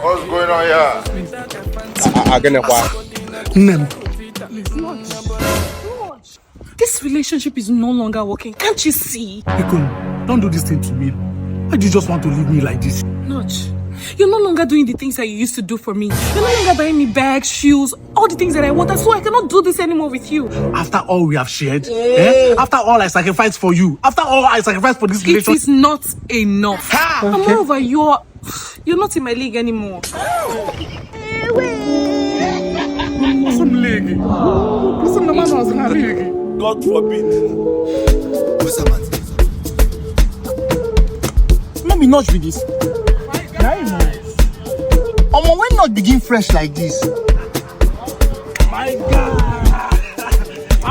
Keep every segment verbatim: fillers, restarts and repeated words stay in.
What's going on here? Agenekwa. Nne m. This relationship is no longer working. Can't you see? Biko, don't do this thing to me. Why do you just want to leave me like this? Notch, you're no longer doing the things that you used to do for me. You're no longer buying me bags, shoes, all the things that I want. And so I cannot do this anymore with you. After all we have shared, eh? After all I sacrificed for you, after all I sacrificed for this It relationship. Is not enough. And moreover, you're you're not in my league anymore. Some league. Some no man was in a league. God forbid. No be Notch be this. Omo, when Notch begin fresh like this? My God.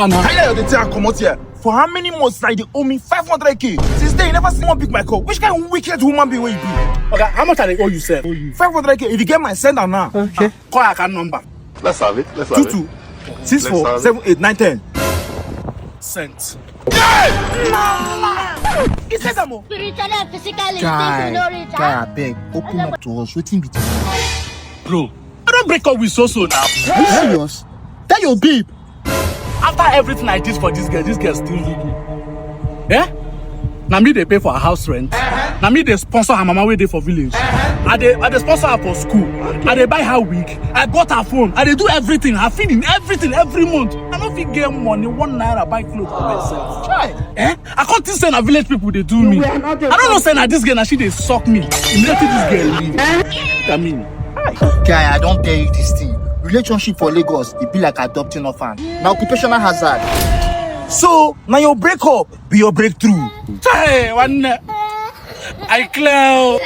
And I tell you the thing, I comot here. For how many months I dey owe me five hundred k? Since then, you never see one pick my call. Which kind of wicked woman be wey you be? Okay, how much are they owe you, sir? Five hundred k. If you get my, send am now. Okay. Call your account number. Let's have it. Let's have Two it. two six four seven eight nine ten. Sent. He said am o. Spiritually and physically, Guy, since you no reach, guy, ah. Abeg, open up to us. Wetin be this? Bro, I don't break up with so so now. Are you serious? Tell your babe. After everything I did for this girl, this girl still leave me. Yeah? Now me they pay for her house rent. Now me they sponsor her mama wey dey for village. I dey I dey sponsor her for school. I dey buy her wig. I bought her phone. I dey do everything. Her feeding, everything, every month. I no fit get money, one naira buy clothes for myself. Try. Eh? I can't think say na village people dey do me. I don't know say na this girl na she dey suck me. Immediately this girl leave. I mean, Guy, I don tell you this thing. Relationship for Lagos, e be like adopting orphan. Na occupational hazard. So, na your breakup be your breakthrough. Hey, one. I clear.